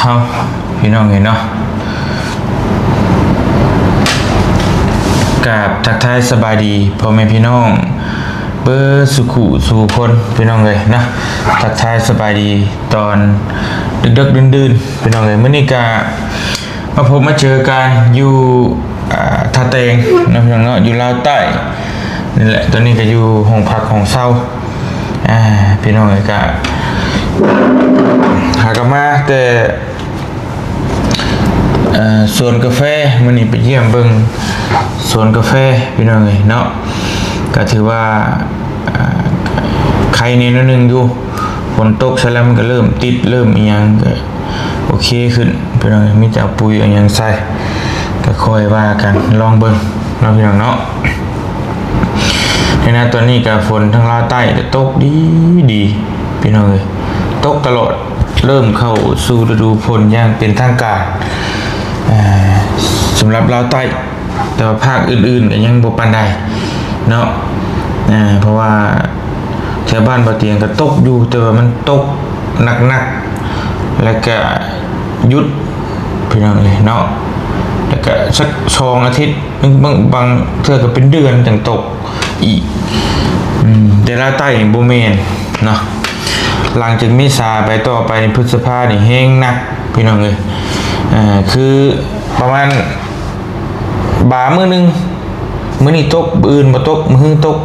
ເຮົາພີ່ນ້ອງເອີຍເນາະ ກາບທັກທາຍສະບາຍດີພໍ່ແມ່ພີ່ນ້ອງເບິດສູ່ຄູ່ສູ່ຄົນພີ່ນ້ອງເອີຍເນາະ. ທັກທາຍສະບາຍດີຕອນດຶກໆ ດື່ນໆ ພີ່ນ້ອງເອີຍ. ມື້ນີ້ກະມາພົບມາເຈີກັນຢູ່ ອ່າ ທ່າແຕງເນາະ ພີ່ນ້ອງເນາະ ຢູ່ລາວໃຕ້ນີ້ແຫຼະ. ຕອນນີ້ກະຢູ່ຫ້ອງພັກຫ້ອງເຊົ່າ ອ່າ ພີ່ນ້ອງເອີຍ ກະຫາກັບມາແຕ່ ເອີ ສວນກາແຟ. ມື້ນີ້ໄປຢ້ຽມເບິ່ງສວນກາແຟພີ່ນ້ອງເອີຍເນາະ ກະຖືວ່າ ເອີ ໄຄແດ່ໜ້ອຍໜຶ່ງຢູ່. ຝົນຕົກໃສ່ແລ້ວມັນກະເລີ່ມຕິດເລີ່ມອີ່ຫຍັງ ກະໂອເຄຂຶ້ນພີ່ນ້ອງເອີຍ. ມີແຕ່ເອົາປຸ໋ຍເອົາຫຍັງໃສ່ ກະຄ່ອຍວ່າກັນ ລອງເບິ່ງເນາະ ພີ່ນ້ອງເນາະ. ໃນນະຕອນນີ້ກະຝົນທາງລາວໃຕ້ກະຕົກດີໆ ພີ່ນ້ອງເອີຍ ຕົກຕະຫຼອດ ເລີ່ມເຂົ້າສູ່ລະດູຝົນຢ່າງເປັນທາງການ ເອີ ສຳລັບລາວໃຕ້. ແຕ່ວ່າພາກອື່ນໆກະຍັງບໍ່ປານໃດເນາະ ເອີ ເພາະວ່າແຖວບ້ານບ່າວຕຽງກະຕົກຢູ່ ແຕ່ວ່າມັນຕົກໜັກໆ ແລ້ວກະຢຸດ ພີ່ນ້ອງເອີຍເນາະ. ແລ້ວກະສັກສອງອາທິດ ບາງ ບາງເທື່ອກະເປັນເດືອນຈັ່ງຕົກອີກ ອືມ ແຕ່ລາວໃຕ້ນີ້ບໍ່ແມ່ນເນາະ. ຫຼັງຈາກເມສາໄປຕໍ່ໄປນີ້ ພຶດສະພານີ້ແຮງໜັກພີ່ນ້ອງເອີຍ ເອີ ຄືປະມານບາມື້ໜຶ່ງ ມື້ນີ້ຕົກ ມື້ອື່ນບໍ່ຕົກ ມື້ຮືຕົກ.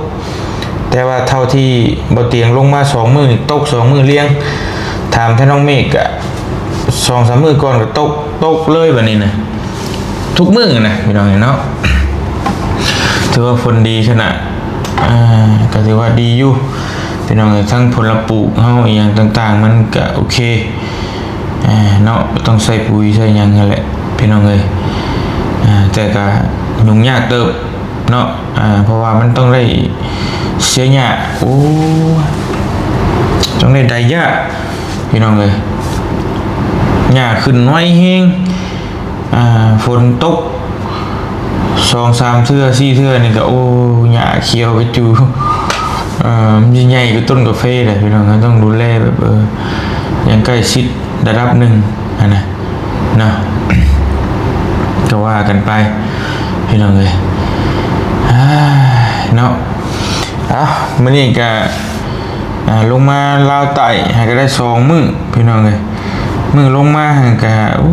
ແຕ່ວ່າເທົ່າທີ່ບ່າວຕຽງລົງມາສອງມື້ນີ້ ຕົກສອງມື້ລຽງ. ຖາມແຕ່ນ້ອງເມກກະສອງສາມມື້ກ່ອນກະຕົກ ຕົກເລີຍບາດນີ້ນະ ທຸກມື້ນະ ພີ່ນ້ອງເອີຍເນາະ. ຖືວ່າຝົນດີຂະໜາດ ອ່າ ກະຖືວ່າດີຢູ່ພີ່ນ້ອງເອີຍ. ທັງຜົນລະປູກເຮົາອີ່ຫຍັງຕ່າງໆ ມັນກະໂອເຄ ອ່າ ເນາະ ບໍ່ຕ້ອງໃສ່ປຸ໋ຍໃສ່ຫຍັງຫັ້ນແຫຼະພີ່ນ້ອງເອີຍ. ອ່າ ແຕ່ກະຫຍຸ້ງຍາກເຕີບເນາະ ອ່າ ເພາະວ່າມັນຕ້ອງໄດ້ເສຍຫຍ້າ ໂອ້ ຕ້ອງໄດ້ໄດຫຍ້າພີ່ນ້ອງເອີຍ. ຫຍ້າຂຶ້ນໄວແຮງ ອ່າ ຝົນຕົກສອງສາມເທື່ອ ສີ່ເທື່ອນີ້ກະ ໂອ້ ຫຍ້າຂຽວກະຈູ ເອີ ມັນຊິໃຫຍ່ກວ່າຕົ້ນກາເຟແຫຼະພີ່ນ້ອງ. ຕ້ອງດູແລແບບ ເອີ ຢ່າງໃກ້ຊິດ ລະດັບໜຶ່ງຫັ້ນນະເນາະ ກະວ່າກັນໄປພີ່ນ້ອງເອີຍ ເນາະ. ເອົ້າ ມື້ນີ້ກະ ອ່າ ລົງມາລາວໃຕ້ຫັ້ນກະໄດ້ສອງມື້ພີ່ນ້ອງເອີຍ. ມື້ລົງມາຫັ້ນກະ ໂອ້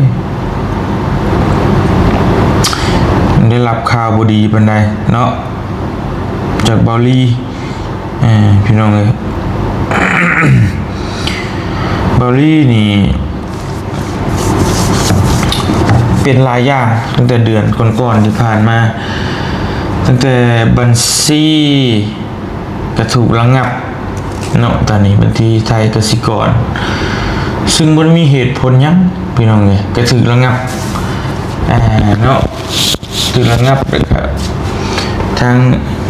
ຍ ໄດ້ຮັບຂ່າວບໍ່ດີປານໃດເນາະ ຈາກເບົາລີ ເອີ ພີ່ນ້ອງເອີຍ. ເບົາລີນີ້ເປັນຫຼາຍຢ່າງ ຕັ້ງແຕ່ເດືອນກ່ອນໆທີ່ຜ່ານມາ ຕັ້ງແຕ່ບັນຊີກະຖືກລະງັບເນາະ ຕອນນີ້ບັນຊີໄທກະສິກອນ ຊຶ່ງບໍ່ໄດ້ມີເຫດຜົນຫຍັງພີ່ນ້ອງເອີຍ ກະຖືກລະງັບ ອ່າ ເນາະ. ຖືກລະງັບ ແລ້ວກະທາງ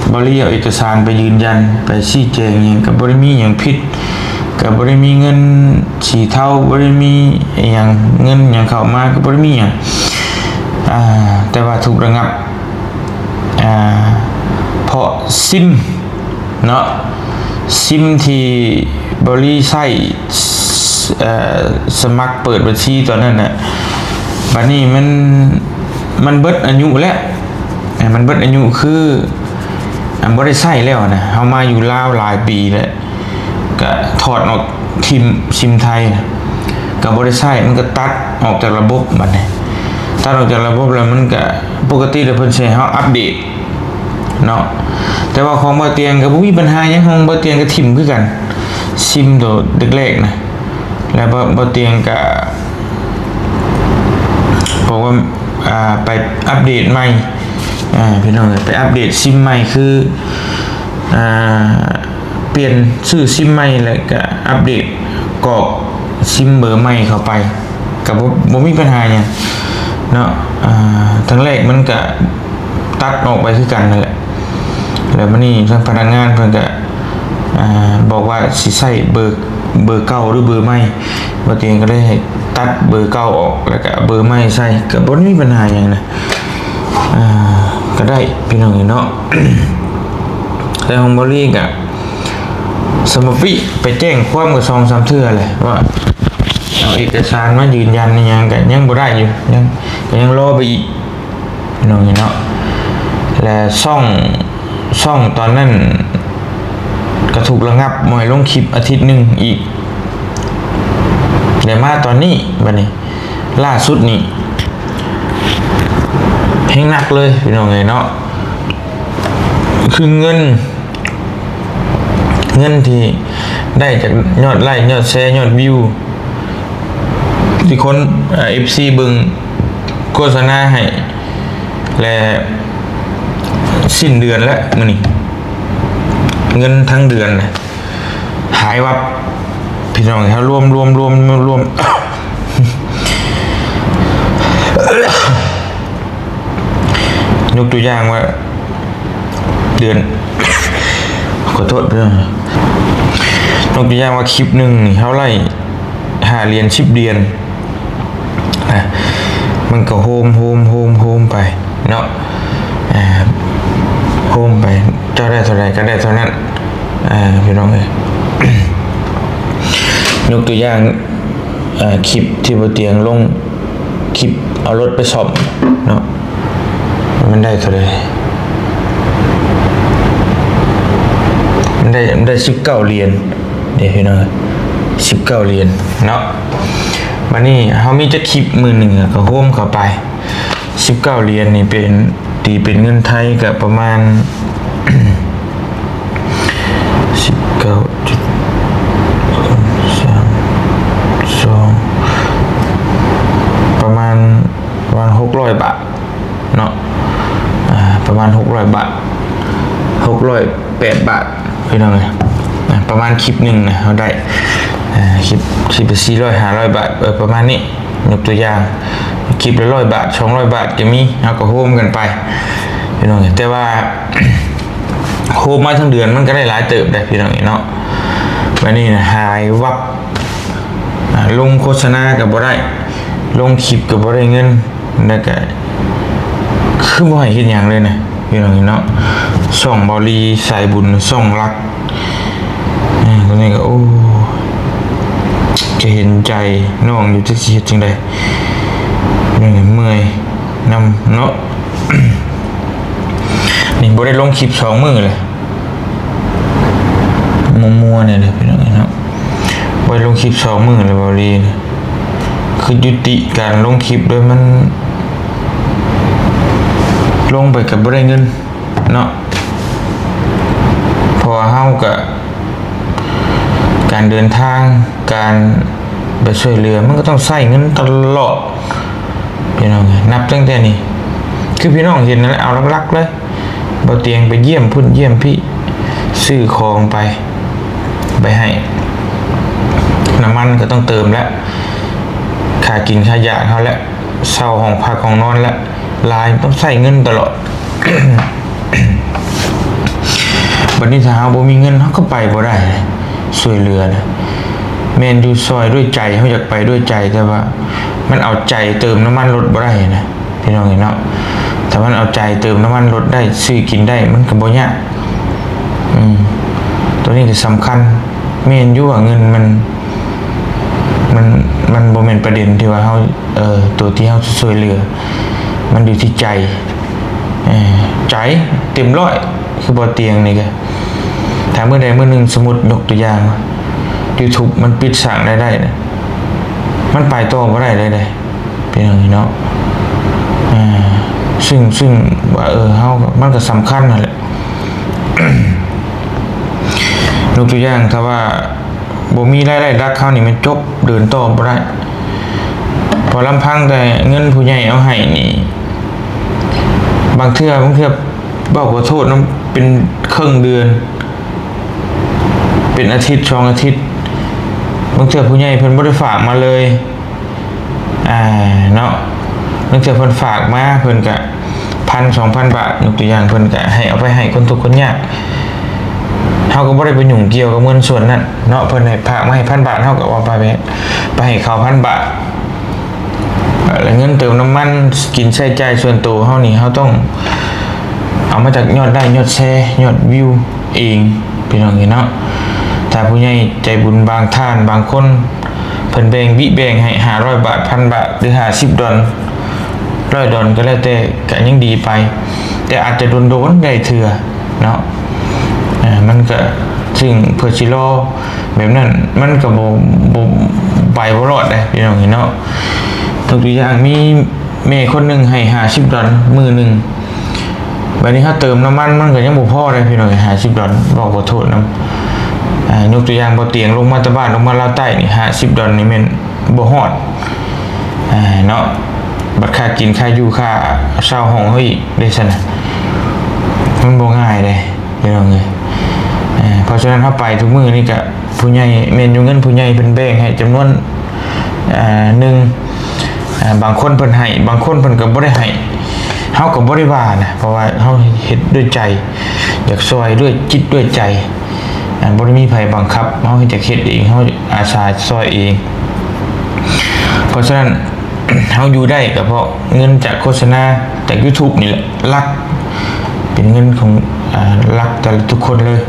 ເບົາລີເອົາເອກະສານໄປຢືນຢັນ ໄປຊີ້ແຈງຫຍັງ ກະບໍ່ໄດ້ມີຫຍັງຜິດ ກະບໍ່ໄດ້ມີເງິນສີເທົາ ບໍ່ໄດ້ມີອີ່ຫຍັງ ເງິນຫຍັງເຂົ້າມາ ກະບໍ່ໄດ້ມີຫຍັງ ອ່າ ແຕ່ວ່າຖືກລະງັບ ອ່າ ເພາະຊິມ ເນາະ ຊິມທີ່ເບົາລີໃຊ້ ເອີ ສະໝັກເປີດບັນຊີຕອນນັ້ນນະ ບາດນີ້ມັນ ມັນເບິດອາຍຸແລ້ວ ມັນເບິດອາຍຸ ຄື ອັນ ບໍ່ໄດ້ໃຊ້ແລ້ວນະ. ເຮົາມາຢູ່ລາວຫຼາຍປີແລ້ວ ກະຖອດອອກ ຖິ້ມ ຊິມໄທນະ ກະບໍ່ໄດ້ໃຊ້ ມັນກະຕັດອອກຈາກລະບົບ. ບາດນີ້ຕັດອອກຈາກລະບົບແລ້ວ ມັນກະ ປົກກະຕິແລ້ວເພິ່ນຊິໃຫ້ເຮົາອັບເດດເນາະ ແຕ່ວ່າຂອງບ່າວຕຽງກະບໍ່ມີບັນຫາຫຍັງ ຂອງບ່າວຕຽງກະຖິ້ມຄືກັນ ຊິມໂຕແລກໆນະ ແລ້ວບ່າວຕຽງກະບອກວ່າ ອ່າ ໄປອັບເດດໃໝ່ ອ່າ ພີ່ນ້ອງເອີຍ ໄປອັບເດດຊິມໃໝ່ ຄື ອ່າ ປ່ຽນ ຊື້ຊິມໃໝ່ ແລ້ວກະອັບເດດກອກຊິມເບີໃໝ່ເຂົ້າໄປ ກະບໍ່ ບໍ່ມີບັນຫາຫຍັງເນາະ. ອ່າ ຄັ້ງແລກມັນກະຕັດອອກໄປຄືກັນຫັ້ນແຫຼະ ແລ້ວບາດນີ້ທາງພະນັກງານເພິ່ນກະ ອ່າ ບອກວ່າຊິໃຊ້ເບີ ເບີເກົ່າ ຫຼື ເບີໃໝ່ ບ່າວຕຽງກະເລີຍໃຫ້ຕັດເບີເກົ່າອອກ ແລ້ວກະເບີໃໝ່ໃສ່ ກະບໍ່ໄດ້ມີບັນຫາຫຍັງນະ. ອ່າ ກະໄດ້ພີ່ນ້ອງເອີຍເນາະ ແຕ່ຂອງເບົາລີກະ ສຳມະປິໄປແຈ້ງຄວາມກະສອງສາມເທື່ອແຫຼະ ວ່າ ເອົາເອກະສານມາຢືນຢັນອີ່ຫຍັງກໍຍັງບໍ່ໄດ້ຢູ່ ຍັງ ກໍຍັງລໍໄປອີກ ພີ່ນ້ອງເອີຍເນາະ. ແລະ ຊ່ອງ ຊ່ອງຕອນນັ້ນກໍຖືກລະງັບ ບໍ່ໃຫ້ລົງຄລິບອາທິດໜຶ່ງອີກ. ແລະ ມາຕອນນີ້ ບັດນີ້ ລ່າສຸດນີ້ ແຮງໜັກເລີຍ ພີ່ນ້ອງເອີຍເນາະ. ຄືເງິນ ເງິນທີ່ໄດ້ຈາກຍອດໄລ ຍອດແຊ ຍອດວິວ ທີ່ຄົນ ເອີ ເອັຟຊີ ເບິ່ງໂຄສະນາໃຫ້ ແລະ ສິ້ນເດືອນແລ້ວມື້ນີ້ ເງິນທັງເດືອນນະ ຫາຍວັບ ພີ່ນ້ອງ. ເຮົາລວມ ລວມ ລວມ ລວມ ຍົກຕົວຢ່າງວ່າເດືອນ ຂໍໂທດເດີ ຍົກຕົວຢ່າງວ່າຄລິບໜຶ່ງນີ້ເຮົາໄລ່ຫ້າຫຼຽນ ສິບຫຼຽນ ອ່ະ ມັນກໍໂຮມ ໂຮມ ໂຮມ ໂຮມໄປເນາະ ອ່າ ໂຮມໄປ ເຈົ້າໄດ້ເທົ່າໃດກໍໄດ້ເທົ່ານັ້ນ ອ່າ ພີ່ນ້ອງເອີຍ. ຍົກຕົວຢ່າງ ອ່າ ຄລິບທີ່ບໍ່ຕຽງລົງ ຄລິບເອົາລົດໄປສ້ອມເນາະ ມັນໄດ້ເທົ່າໃດ? ມັນໄດ້ ມັນໄດ້ສິບເກົ້າຫຼຽນເດ້ ພີ່ນ້ອງເອີຍ ສິບເກົ້າຫຼຽນເນາະ. ບັດນີ້ເຮົາມີຈັກຄລິບມື້ໜຶ່ງ ກໍໂຮມເຂົ້າໄປ ສິບເກົ້າຫຼຽນນີ້ເປັນ ຕີເປັນເງິນໄທກໍປະມານ ສິບເກົ້າຈຸດສາມສອງ ປະມານ ປະມານຫົກຮ້ອຍບາດເນາະ ອ່າ ປະມານຫົກຮ້ອຍບາດ ຫົກຮ້ອຍແປດບາດ ພີ່ນ້ອງເອີຍ. ອ່າ ປະມານຄລິບໜຶ່ງນະ ເຮົາໄດ້ ອ່າ ຄລິບ ຄລິບລະສີ່ຮ້ອຍ ຫ້າຮ້ອຍບາດ ເອີ ປະມານນີ້ ຍົກຕົວຢ່າງ ຄລິບລະຮ້ອຍບາດ ສອງຮ້ອຍບາດກໍມີ ເຮົາກໍໂຮມກັນໄປ ພີ່ນ້ອງເອີຍ. ແຕ່ວ່າ ໂຮມມາທັງເດືອນມັນກໍໄດ້ຫຼາຍເຕີບໄດ໋ ພີ່ນ້ອງເອີຍເນາະ. ບັດນີ້ນະ ຫາຍວັບ ອ່າ ລົງໂຄສະນາກໍບໍ່ໄດ້ ລົງຄລິບກໍບໍ່ໄດ້ເງິນ ແລ້ວກໍຄືບໍ່ໃຫ້ເຮັດຫຍັງເລີຍນະ ພີ່ນ້ອງເອີຍເນາະ. ຊ່ອງເບົາລີສາຍບຸນ ຊ່ອງຫຼັກ ອ່າ ຕົວນີ້ກໍ ໂອ້ ຈະເຫັນໃຈນ້ອງຢູ່ ຈັກຊິເຮັດຈັ່ງໃດ ເມື່ອຍນຳເນາະ. ນີ້ບໍ່ໄດ້ລົງຄລິບສອງມື້ແລ້ວ ມົວໆ ນີ້ແຫຼະ ພີ່ນ້ອງເອີຍເນາະ. ບໍ່ໄດ້ລົງຄລິບສອງມື້ແລ້ວ ເບົາລີນະ ຄືຍຸຕິການລົງຄລິບໂດຍ ມັນລົງໄປກໍບໍ່ໄດ້ເງິນເນາະ ເພາະວ່າເຮົາກໍ ການເດີນທາງ ການໄປຊ່ວຍເຫຼືອ ມັນກໍຕ້ອງໃຊ້ເງິນຕະຫຼອດ ພີ່ນ້ອງເອີຍ. ນັບຕັ້ງແຕ່ນີ້ ຄືພີ່ນ້ອງເຫັນນັ້ນແຫຼະ ເອົາຫຼັກໆ ເລີຍ ບໍ່ຕຽງໄປຢ້ຽມພຸ້ນຢ້ຽມພີ້ ຊື້ຂອງໄປ ໄປໃຫ້ ນ້ຳມັນກໍຕ້ອງເຕີມແລ້ວ ຄ່າກິນຄ່າຢາກເຮົາແຫຼະ ເຊົ່າຫ້ອງພັກຫ້ອງນອນແຫຼະ ຫຼາຍ ຕ້ອງໃຊ້ເງິນຕະຫຼອດ. ບັດນີ້ຖ້າເຮົາບໍ່ມີເງິນ ເຮົາກໍໄປບໍ່ໄດ້ ຊ່ວຍເຫຼືອນະ ແມ່ນຢູ່ຊ່ອຍດ້ວຍໃຈ ເຮົາຢາກໄປດ້ວຍໃຈ ແຕ່ວ່າມັນເອົາໃຈເຕີມນ້ຳມັນລົດບໍ່ໄດ້ນະ ພີ່ນ້ອງເອີຍເນາະ. ຖ້າມັນເອົາໃຈເຕີມນ້ຳມັນລົດໄດ້ ຊື້ກິນໄດ້ ມັນກໍບໍ່ຍາກ. ອືມ ຕົວນີ້ກໍສຳຄັນ ແມ່ນຢູ່ວ່າເງິນມັນ ມັນ ມັນບໍ່ແມ່ນປະເດັນທີ່ວ່າເຮົາ ເອີ ຕົວທີ່ເຮົາຊິຊ່ວຍເຫຼືອ ມັນຢູ່ທີ່ໃຈ ເອີ ໃຈເຕັມຮ້ອຍ ຄືບໍ່ຕຽງນີ້ກະ ຖ້າມື້ໃດມື້ໜຶ່ງ ສົມມຸດຍົກຕົວຢ່າງ YouTube ມັນປິດສ້າງລາຍໄດ້ນະ ມັນໄປຕໍ່ບໍ່ໄດ້ເລີຍເດ້ ເປັນຫຍັງນີ້ເນາະ. ເອີ ຊຶ່ງ ຊຶ່ງວ່າ ເອີ ເຮົາ ມັນກໍສຳຄັນຫັ້ນແຫຼະ ຍົກຕົວຢ່າງ ຖ້າວ່າ ບໍ່ມີລາຍໄດ້ຫຼັກ ເຮົານີ້ແມ່ນຈົບ ເດີນຕໍ່ບໍ່ໄດ້ ເພາະລຳພັງແຕ່ເງິນຜູ້ໃຫຍ່ເອົາໃຫ້ນີ້ ບາງເທື່ອ ບາງເທື່ອເວົ້າຂໍໂທດນຳ ເປັນເຄິ່ງເດືອນ ເປັນອາທິດ ສອງອາທິດ ບາງເທື່ອຜູ້ໃຫຍ່ເພິ່ນບໍ່ໄດ້ຝາກມາເລີຍ ອ່າ ເນາະ ບາງເທື່ອເພິ່ນຝາກມາ ເພິ່ນກະພັນ ສອງພັນບາດ ຍົກຕົວຢ່າງ ເພິ່ນກະໃຫ້ເອົາໄປໃຫ້ຄົນທຸກຄົນຍາກ ເຮົາກໍບໍ່ໄດ້ໄປຫຍຸ້ງກ່ຽວກັບເງິນສ່ວນນັ້ນເນາະ ເພິ່ນໃຫ້ ຝາກມາໃຫ້ພັນບາດ ເຮົາກໍເອົາໄປ ໄປໃຫ້ເຂົາພັນບາດ ແລະ ເງິນເຕີມນ້ຳມັນ ກິນໃຊ້ຈ່າຍສ່ວນໂຕເຮົານີ້ ເຮົາຕ້ອງເອົາມາຈາກຍອດໄລ້ ຍອດແຊ ຍອດວິວເອງ ພີ່ນ້ອງເອີຍເນາະ. ຖ້າຜູ້ໃຫຍ່ໃຈບຸນບາງທ່ານບາງຄົນ ເພິ່ນແບ່ງ ບິແບ່ງໃຫ້ຫ້າຮ້ອຍບາດ ພັນບາດ ຫຼື ຫ້າສິບດອນ ຮ້ອຍດອນ ກໍແລ້ວແຕ່ ກໍຍັງດີໄປ ແຕ່ອາດຈະດົນໆໄດ້ເທື່ອເນາະ. ອາ ມັນກໍ ຊຶ່ງເພື່ອຊິລໍແບບນັ້ນ ມັນກໍບໍ່ ບໍ່ ໄປບໍ່ລອດເດ້ ພີ່ນ້ອງເອີຍເນາະ. ຍົກຕົວຢ່າງ ມີແມ່ຄົນໜຶ່ງໃຫ້ຫ້າສິບດອນມື້ໜຶ່ງ ບາດນີ້ເຮົາເຕີມນ້ຳມັນ ມັນກໍຍັງບໍ່ພໍເດ້ ພີ່ນ້ອງເອີຍ ຫ້າສິບດອນ ເວົ້າຂໍໂທດນຳ. ອາ ຍົກຕົວຢ່າງ ບໍ່ຕຽງລົງມາແຕ່ບ້ານ ລົງມາລາວໃຕ້ນີ້ ຫ້າສິບດອນນີ້ແມ່ນບໍ່ຮອດ ອາ ເນາະ. ບັດຄ່າກິນ ຄ່າຢູ່ ຄ່າເຊົ່າຫ້ອງເຮົາອີກເດ້ຊັ້ນນະ ມັນບໍ່ງ່າຍເດ້ ພີ່ນ້ອງເອີຍ. ເພາະສະນັ້ນ ເຮົາໄປທຸກມື້ນີ້ກະ ຜູ້ໃຫຍ່ ແມ່ນຢູ່ເງິນຜູ້ໃຫຍ່ເພິ່ນແບ່ງໃຫ້ຈຳນວນ ອາ ໜຶ່ງ ອາ ບາງຄົນເພິ່ນໃຫ້ ບາງຄົນເພິ່ນກໍບໍ່ໄດ້ໃຫ້ ເຮົາກໍບໍ່ໄດ້ວ່ານະ ເພາະວ່າເຮົາເຮັດດ້ວຍໃຈ ຢາກຊ່ອຍດ້ວຍຈິດດ້ວຍໃຈ ອາ ບໍ່ໄດ້ມີໃຜບັງຄັບ ເຮົາຢາກເຮັດເອງ ເຮົາອາສາຊ່ອຍເອງ. ເພາະສະນັ້ນ ເຮົາຢູ່ໄດ້ກໍເພາະເງິນຈາກໂຄສະນາ ຈາກ YouTube ນີ້ແຫຼະ ຫຼັກ ເປັນເງິນຂອງ ອາ ຫຼັກແຕ່ລະທຸກຄົນເລີຍ.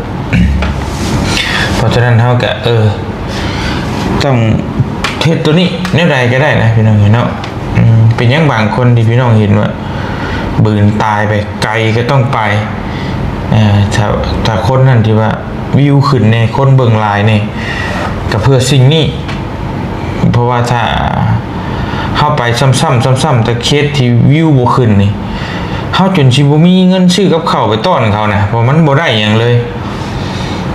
ເພາະສະນັ້ນ ເຮົາກໍ ເອີ ຕ້ອງເຮັດໂຕນີ້ແນວໃດກໍໄດ້ນະ ພີ່ນ້ອງເອີຍເນາະ. ອືມ ເປັນຫຍັງບາງຄົນທີ່ພີ່ນ້ອງເຫັນວ່າບືນຕາຍໄປ ໄກກໍຕ້ອງໄປ ເອີ ຖ້າ ຖ້າຄົນນັ້ນທີ່ວ່າວິວຂຶ້ນແດ່ ຄົນເບິ່ງຫຼາຍແດ່ ກໍເພື່ອສິ່ງນີ້. ເພາະວ່າຖ້າເຮົາໄປຊ້ຳໆ ຊ້ຳໆ ແຕ່ເຂດທີ່ວິວບໍ່ຂຶ້ນນີ້ ເຮົາຈົນຊິບໍ່ມີເງິນຊື້ກັບເຂົ້າໄປຕ້ອນເຂົານະ ເພາະມັນບໍ່ໄດ້ຫຍັງເລີຍ.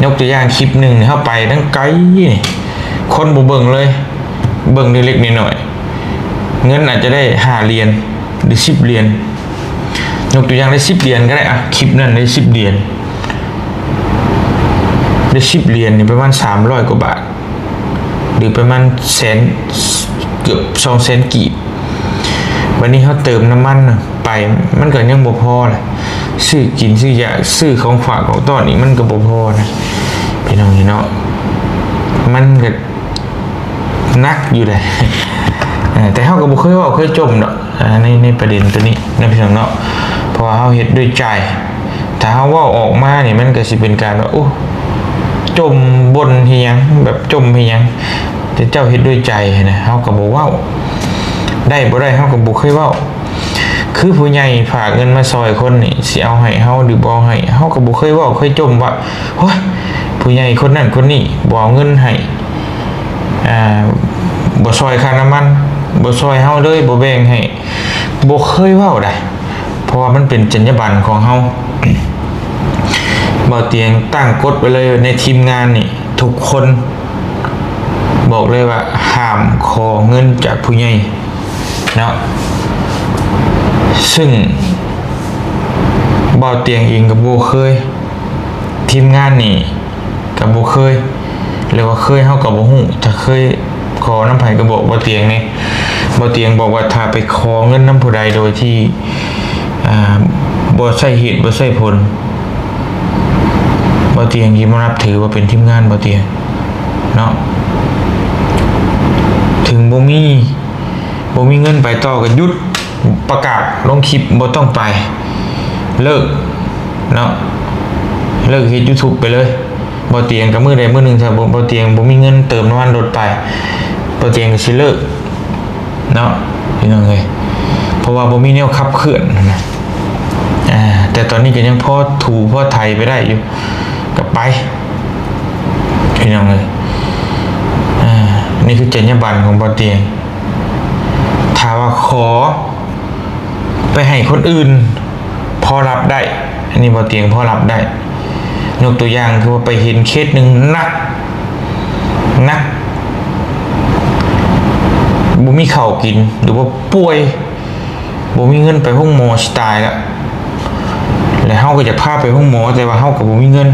ຍົກຕົວຢ່າງຄລິບໜຶ່ງນີ້ ເຮົາໄປຕັ້ງໄກນີ້ ຄົນບໍ່ເບິ່ງເລີຍ ເບິ່ງເລັກໆນ້ອຍໆ ເງິນອາດຈະໄດ້ຫ້າຫຼຽນ ຫຼື ສິບຫຼຽນ ຍົກຕົວຢ່າງໄດ້ສິບຫຼຽນກໍໄດ້ ອະ ຄລິບນັ້ນໄດ້ສິບຫຼຽນ ໄດ້ສິບຫຼຽນນີ້ປະມານສາມຮ້ອຍກວ່າບາດ ຫຼືປະມານແສນ ເກືອບສອງແສນກີບ. ບັດນີ້ເຮົາເຕີມນ້ຳມັນໄປ ມັນກໍຍັງບໍ່ພໍລະ ຊື້ກິນຊື້ຢາ ຊື້ຂອງຝາກຂອງຕ້ອນອີກ ມັນກໍບໍ່ພໍນະ ພີ່ນ້ອງເອີຍເນາະ. ມັນກໍໜັກຢູ່ເດ້ ເອີ ແຕ່ເຮົາກໍບໍ່ເຄີຍເວົ້າເຄີຍຈົ່ມດອກ ອາ ໃນ ໃນປະເດັນໂຕນີ້ນະ ພີ່ນ້ອງເນາະ ເພາະວ່າເຮົາເຮັດດ້ວຍໃຈ. ຖ້າເຮົາເວົ້າອອກມານີ້ ມັນກໍຊິເປັນການວ່າ ໂອ້ ຈົ່ມບ່່ນເຮັດຫຍັງ ແບບຈົ່ມເຮັດຫຍັງ ແຕ່ເຈົ້າເຮັດດ້ວຍໃຈຫັ້ນນະ ເຮົາກໍບໍ່ເວົ້າ ໄດ້ບໍ່ໄດ້ເຮົາກໍບໍ່ເຄີຍເວົ້າ. ຄືຜູ້ໃຫຍ່ຝາກເງິນມາຊ່ອຍຄົນນີ້ ຊິເອົາໃຫ້ເຮົາ ຫຼື ບໍ່ເອົາໃຫ້ ເຮົາກໍບໍ່ເຄີຍເວົ້າເຄີຍຈົ່ມວ່າ ໂອ້ຍ ຜູ້ໃຫຍ່ຄົນນັ້ນຄົນນີ້ບໍ່ເອົາເງິນໃຫ້ ອາ ບໍ່ຊ່ອຍຄ່ານ້ຳມັນ ບໍ່ຊ່ອຍເຮົາເລີຍ ບໍ່ແບ່ງໃຫ້ ບໍ່ເຄີຍເວົ້າໃດ ເພາະວ່າມັນເປັນຈັນຍາບັນຂອງເຮົາ. ບ່າວຕຽງຕັ້ງກົດໄວ້ເລີຍ ໃນທີມງານນີ້ທຸກຄົນ ບອກເລີຍວ່າຫ້າມຂໍເງິນຈາກຜູ້ໃຫຍ່ເນາະ ຊຶ່ງບ່າວຕຽງເອງກໍບໍ່ເຄີຍ ທີມງານນີ້ກໍບໍ່ເຄີຍ ຫຼືວ່າເຄີຍເຮົາກໍບໍ່ຮູ້ ຖ້າເຄີຍຂໍນຳໃຜກໍບອກບ່າວຕຽງແດ່. ບ່າວຕຽງບອກວ່າ ຖ້າໄປຂໍເງິນນຳຜູ້ໃດໂດຍທີ່ ອ່າ ບໍ່ໃຊ້ເຫດບໍ່ໃຊ້ຜົນ ບ່າວຕຽງຊິບໍ່ນັບຖືວ່າເປັນທີມງານບ່າວຕຽງເນາະ. ເຖິງບໍ່ມີ ບໍ່ມີເງິນໄປຕໍ່ກໍຢຸດ ປະກາດລົງຄລິບ ບໍ່ຕ້ອງໄປ ເລີກເນາະ ເລີກເຮັດ YouTube ໄປເລີຍ. ບ່າວຕຽງກໍມື້ໃດມື້ໜຶ່ງ ຖ້າບໍ່ ບ່າວຕຽງບໍ່ມີເງິນເຕີມນ້ຳມັນລົດໄປ ບ່າວຕຽງກໍຊິເລີກເນາະ ພີ່ນ້ອງເອີຍ ເພາະວ່າບໍ່ມີແນວຂັບເຄື່ອນນະ. ອາ ແຕ່ຕອນນີ້ກໍຍັງພໍຖູພໍໄຖໄປໄດ້ຢູ່ ກໍໄປ ພີ່ນ້ອງເອີຍ. ອາ ນີ້ຄືຈັນຍາບັນຂອງບ່າວຕຽງ. ຖ້າວ່າຂໍໄປໃຫ້ຄົນອື່ນ ພໍຮັບໄດ້ ອັນນີ້ບ່າວຕຽງພໍຮັບໄດ້. ຍົກຕົວຢ່າງຄືວ່າໄປເຫັນເຄສໜຶ່ງໜັກ ໜັກ ບໍ່ມີເຂົ້າກິນ ຫຼືວ່າປ່ວຍ ບໍ່ມີເງິນໄປໂຮງໝໍ ຊິຕາຍລະ ແລະເຮົາກໍຢາກພາໄປໂຮງໝໍ ແຕ່ວ່າເຮົາກໍບໍ່ມີເງິນ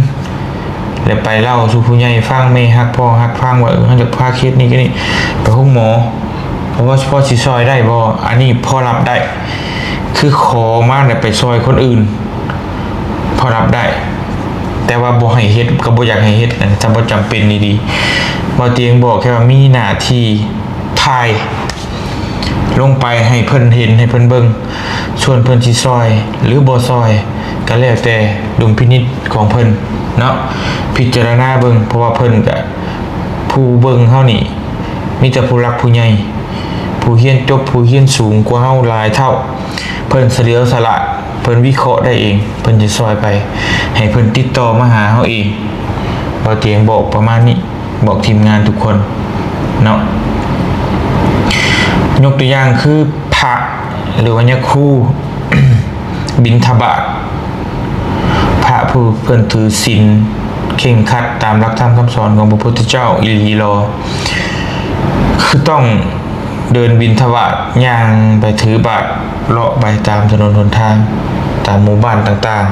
ແລະໄປເລົ່າສູ່ຜູ້ໃຫຍ່ຟັງ ແມ່ຮັກພໍ່ຮັກຟັງວ່າ ເອີ ເຮົາຢາກພາເຄສນີ້ເຄສນີ້ໄປໂຮງໝໍ ເພາະວ່າພໍຊິຊ່ອຍໄດ້ບໍ່? ອັນນີ້ພໍຮັບໄດ້ ຄືຂໍມາແລ້ວໄປຊ່ອຍຄົນອື່ນ ພໍຮັບໄດ້ ແຕ່ວ່າບໍ່ໃຫ້ເຮັດ ກໍບໍ່ຢາກໃຫ້ເຮັດ ຖ້າບໍ່ຈຳເປັນອີ່ຫຼີ. ບ່າວຕຽງບອກແຄ່ວ່າມີໜ້າທີ່ຖ່າຍລົງໄປໃຫ້ເພິ່ນເຫັນ ໃຫ້ເພິ່ນເບິ່ງ ສ່ວນເພິ່ນຊິຊ່ອຍ ຫຼື ບໍ່ຊ່ອຍ ກໍແລ້ວແຕ່ດຸນພິນິດຂອງເພິ່ນເນາະ ພິຈາລະນາເບິ່ງ ເພາະວ່າເພິ່ນກະ ຜູ້ເບິ່ງເຮົານີ້ ມີແຕ່ຜູ້ຫຼັກຜູ້ໃຫຍ່ ຜູ້ຮຽນຈົບ ຜູ້ຮຽນສູງກວ່າເຮົາຫຼາຍເທົ່າ. ເພິ່ນສະຫຼຽວສະຫຼາດ ເພິ່ນວິເຄາະໄດ້ເອງ ເພິ່ນຈະຊ່ອຍໄປ. ໃຫ້ເພິ່ນຕິດຕໍ່ມາຫາເຮົາເອງ. ບ່າວຕຽງບອກປະມານນີ້ ບອກທີມງານທຸກຄົນເນາະ. ຍົກຕົວຢ່າງຄືພະ ຫຼືວ່າຍາຄູບິນທະບາດ, ພະຜູ້ເພິ່ນຖືສິນເຄັ່ງຄັດຕາມຫຼັກທຳຄຳສອນຂອງພະພຸດທະເຈົ້າອີ່ຫຼີຫຼໍ ຄືຕ້ອງເດີນບິນທະບາດ, ຍ່າງໄປຖືບາດ, ເລາະໄປຕາມຖະໜົນຫົນທາງ, ຕາມໝູ່ບ້ານຕ່າງ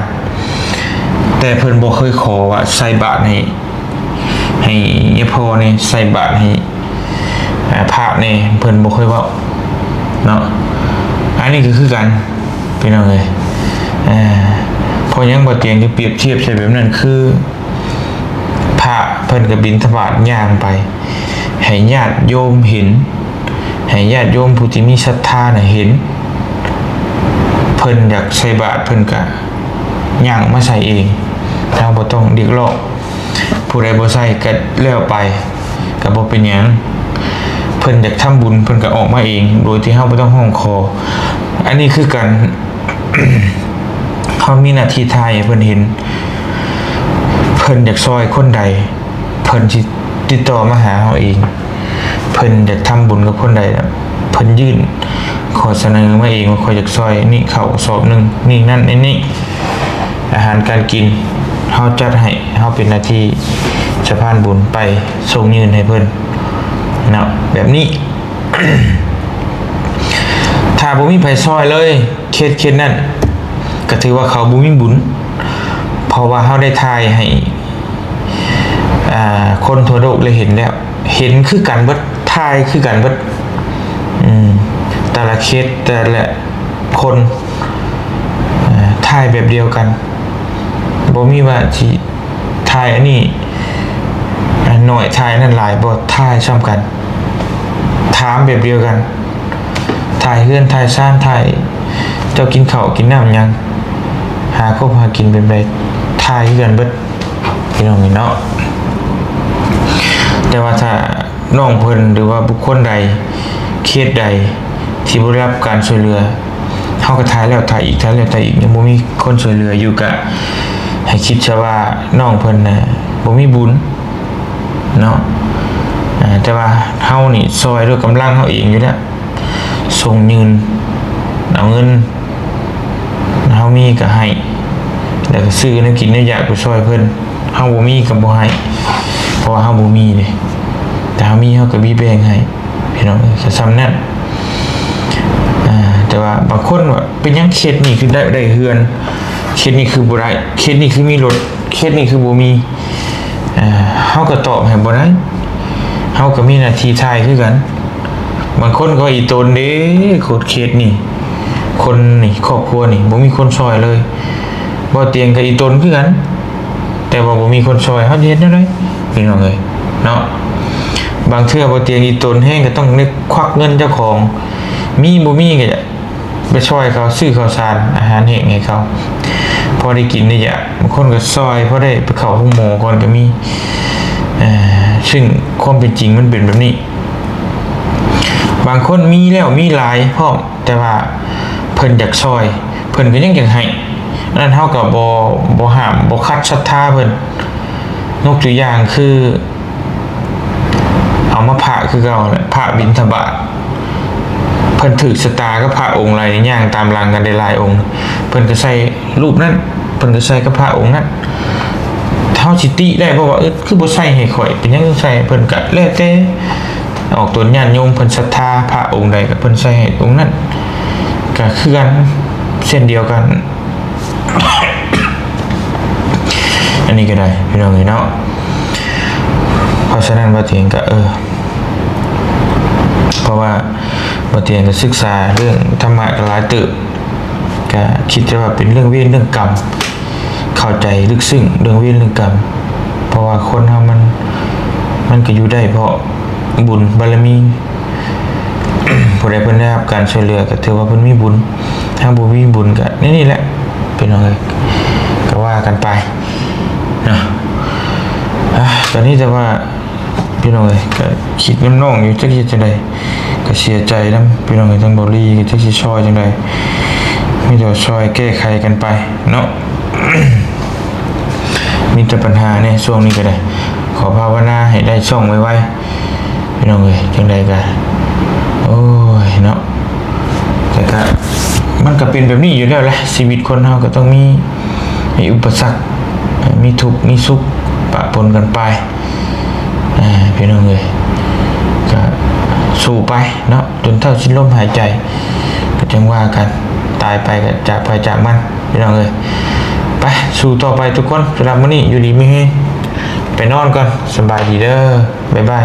ໆ, ແຕ່ເພິ່ນບໍ່ເຄີຍຂໍວ່າໃສ່ບາດໃຫ້ ໃຫ້ຍາພໍ່ແດ່ ໃສ່ບາດໃຫ້ ອາ ພະແດ່ ເພິ່ນບໍ່ເຄີຍເວົ້າເນາະ. ອັນນີ້ກໍຄືກັນພີ່ນ້ອງເອີຍ. ອາ ເພາະຫຍັງບ່າວຕຽງຄືປຽບທຽບໃສ່ແບບນັ້ນ? ຄືພະເພິ່ນກໍບິນທະບາດຍ່າງໄປ ໃຫ້ຍາດໂຍມເຫັນ ໃຫ້ຍາດໂຍມຜູ້ທີ່ມີສັດທານະເຫັນ, ເພິ່ນຢາກໃສ່ບາດເພິ່ນກະຍ່າງມາໃສ່ເອງ, ເຮົາບໍ່ຕ້ອງຮຽກຮ້ອງ. ຜູ້ໃດບໍ່ໃສ່ກະແລ້ວໄປ ກະບໍ່ເປັນຫຍັງ, ເພິ່ນຢາກທຳບຸນເພິ່ນກະອອກມາເອງ ໂດຍທີ່ເຮົາບໍ່ຕ້ອງຮ້ອງຂໍ. ອັນນີ້ຄືກັນ ເຮົາມີໜ້າທີ່ຖ່າຍໃຫ້ເພິ່ນເຫັນ, ເພິ່ນຢາກຊ່ອຍຄົນໃດ ເພິ່ນຊິຕິດຕໍ່ມາຫາເຮົາເອງ, ເພິ່ນຢາກທຳບຸນກັບຄົນໃດ ເພິ່ນຍື່ນຂໍ້ສະເໜີມາເອງວ່າ ຂ້ອຍຢາກຊ່ອຍນີ້ເຂົ້າກະສອບໜຶ່ງ ນີ້ນັ້ນນີ້ນີ້ ອາຫານການກິນເຮົາຈັດໃຫ້, ເຮົາເປັນໜ້າທີ່ສະພານບຸນໄປສົ່ງຍື່ນໃຫ້ເພິ່ນເນາະ ແບບນີ້. ຖ້າບໍ່ມີໃຜຊ່ອຍເລີຍ ເຄສ ເຄສນັ້ນ ກະຖືວ່າເຂົາບໍ່ມີບຸນ, ເພາະວ່າເຮົາໄດ້ຖ່າຍໃຫ້ ອາ ຄົນທົ່ວໂລກໄດ້ເຫັນແລ້ວ, ເຫັນຄືກັນເບິດ, ຖ່າຍຄືກັນເບິດ. ອືມ ແຕ່ລະເຄສ ແຕ່ລະຄົນ ເອີ ຖ່າຍແບບດຽວກັນ, ບໍ່ມີວ່າຊິຖ່າຍອັນນີ້ໜ້ອຍ ຖ່າຍອັນນັ້ນຫຼາຍ, ບໍ່, ຖ່າຍສ່ຳກັນ, ຖາມແບບດຽວກັນ, ຖ່າຍເຮືອນ ຖ່າຍຊານ ຖ່າຍເຈົ້າກິນເຂົ້າກິນນ້ຳຫຍັງ, ຫາຄົບຫາກິນແບບໃດ ຖ່າຍຄືກັນເບິດ ພີ່ນ້ອງເອີຍເນາະ. ແຕ່ວ່າຖ້າ ນ້ອງເພິ່ນ ຫຼືວ່າບຸກຄົນໃດ ເຂດໃດທີ່ບໍ່ໄດ້ຮັບການຊ່ວຍເຫຼືອ, ເຮົາກໍຖ່າຍແລ້ວຖ່າຍອີກ ຖ່າຍແລ້ວຖ່າຍອີກ ຍັງບໍ່ມີຄົນຊ່ວຍເຫຼືອຢູ່, ກະໃຫ້ຄິດຊະວ່ານ້ອງເພິ່ນນະບໍ່ມີບຸນເນາະ. ອາ ແຕ່ວ່າເຮົານີ້ຊ່ອຍດ້ວຍກຳລັງເຮົາເອງຢູ່ແລ້ວ, ສົ່ງຍື່ນເອົາເງິນ ເຮົາມີກໍໃຫ້ ແລ້ວກໍຊື້ແນວກິນແນວຢາກໄປຊ່ອຍເພິ່ນ. ເຮົາບໍ່ມີກໍບໍ່ໃຫ້ ເພາະວ່າເຮົາບໍ່ມີເດ້, ແຕ່ເຮົາມີເຮົາກໍມີແບ່ງໃຫ້ ພີ່ນ້ອງເອີຍ, ກໍສ່ຳນັ້ນ. ອາ ແຕ່ວ່າບາງຄົນວ່າ ເປັນຫຍັງເຂດນີ້ຄືໄດ້ ໄດ້ເຮືອນ, ເຂດນີ້ຄືບໍ່ໄດ້, ເຂດນີ້ຄືມີລົດ, ເຂດນີ້ຄືບໍ່ມີ. ເຮົາກໍຕອບໃຫ້ບໍ່ໄດ້, ເຮົາກໍມີໜ້າທີ່ຖ່າຍຄືກັນ. ບາງຄົນກໍວ່າອີ່ຕົນເດ້ ໂຄດເຂດນີ້ ຄົນນີ້ ຄອບຄົວນີ້ ບໍ່ມີຄົນຊ່ອຍເລີຍ. ບໍ່ຕຽງກໍອີ່ຕົນຄືກັນ, ແຕ່ວ່າບໍ່ມີຄົນຊ່ອຍ ເຮົາຊິເຮັດແນວໃດ ພີ່ນ້ອງເອີຍເນາະ? ບາງເທື່ອບໍ່ຕຽງອີ່ຕົນແຮງ ກໍຕ້ອງໄດ້ຄວັກເງິນເຈົ້າຂອງ, ມີບໍ່ມີກໍຢາກ ໄປຊ່ອຍເຂົາຊື້ເຂົ້າສານອາຫານແຫ້ງໃຫ້ເຂົາ ພໍໄດ້ກິນໄດ້ຢາກ, ບາງຄົນກໍຊ່ອຍພໍໄດ້ໄປເຂົ້າໂຮງໝໍກ່ອນກໍມີ. ເຊິ່ງຄວາມເປັນຈິງມັນເປັນແບບນີ້, ບາງຄົນມີແລ້ວມີຫຼາຍພ້ອມ ແຕ່ວ່າເພິ່ນຢາກຊ່ອຍ ເພິ່ນກໍຍັງຢາກໃຫ້, ອັນນັ້ນເຮົາກໍບໍ່ ບໍ່ຫ້າມບໍ່ຂັດສັດທາເພິ່ນ. ຍົກຕົວຢ່າງຄື ເອົາມາພະຄືເກົ່າແຫຼະ, ພະບິນທະບາດ ເພິ່ນຖືກຊະຕາກັບພະອົງໃດ ຍ່າງຕາມຫຼັງກັນໄດ້ຫຼາຍອົງ, ເພິ່ນກໍໃສ່ຮູບນັ້ນ, ເພິ່ນກໍໃສ່ກັບພະອົງນັ້ນ. ເຮົາຊິຕິໄດ້ບໍ່ວ່າ ເອີ ຄືບໍ່ໃສ່ໃຫ້ຂ້ອຍ, ເປັນຫຍັງຈຶ່ງໃສ່ໃຫ້ເພິ່ນ? ກໍແລ້ວແຕ່ອອກຕົນ, ຍາດໂຍມເພິ່ນສັດທາພະອົງໃດ ກໍເພິ່ນໃສ່ໃຫ້ອົງນັ້ນ, ກໍຄືກັນ ເຊັ່ນດຽວກັນ. ອັນນີ້ກໍໄດ້ ພີ່ນ້ອງເອີຍເນາະ. ເພາະສະນັ້ນ ບ່າວຕຽງກໍ ເອີ ເພາະວ່າບ່າວຕຽງກໍສຶກສາເລື່ອງທຳມະກໍຫຼາຍເຕີບ, ກໍຄິດແຕ່ວ່າເປັນເລື່ອງເວນເລື່ອງກຳ, ເຂົ້າໃຈເລິກເຊິ່ງເລື່ອງເວນເລື່ອງກຳ. ເພາະວ່າຄົນເຮົາມັນ ມັນກໍຢູ່ໄດ້ເພາະບຸນບາລະມີ. ຜູ້ໃດເພິ່ນໄດ້ຮັບການຊ່ວຍເຫຼືອ ກໍຖືວ່າເພິ່ນມີບຸນ, ຖ້າບໍ່ມີບຸນກໍແນວນີ້ແຫຼະ ພີ່ນ້ອງເອີຍ, ກໍວ່າກັນໄປເນາະ. ອາ ຕອນນີ້ແຕ່ວ່າ ພີ່ນ້ອງເອີຍ ກໍ ຄິດນຳນ້ອງຢູ່ ຈັກເຮັດຈັ່ງໃດ ກໍເສຍໃຈນຳພີ່ນ້ອງເອີຍ. ທາງເບົາຫຼີກໍຈັກຊິຊ່ອຍຈັ່ງໃດ ມີແຕ່ວ່າຊ່ອຍແກ້ໄຂກັນໄປເນາະ. ມີແຕ່ບັນຫາແດ່ຊ່ວງນີ້ກໍໄດ້ ຂໍພາວະນາໃຫ້ໄດ້ຊ່ອງໄວໆ ພີ່ນ້ອງເອີຍ. ຈັ່ງໃດກໍ ໂອ້ຍເນາະ ແຕ່ກໍ ມັນກໍເປັນແບບນີ້ຢູ່ແລ້ວແຫຼະ ຊີວິດຄົນເຮົາກໍຕ້ອງມີ ມີອຸປະສັກ ມີທຸກມີສຸກປະປົນກັນໄປ ອ່າ ພີ່ນ້ອງເອີຍ ກໍສູ້ໄປເນາະ ຈົນເທົ່າສິ້ນລົມຫາຍໃຈ ກໍຈັ່ງວ່າກັນ ຕາຍໄປກໍຈາກໃຜຈາກມັນ ພີ່ນ້ອງເອີຍ. ໄປ ສູ້ຕໍ່ໄປທຸກຄົນ. ສຳລັບມື້ນີ້ຢູ່ດີມີແຮງ ໄປນອນກ່ອນ ສະບາຍດີເດີ ບາຍບາຍ.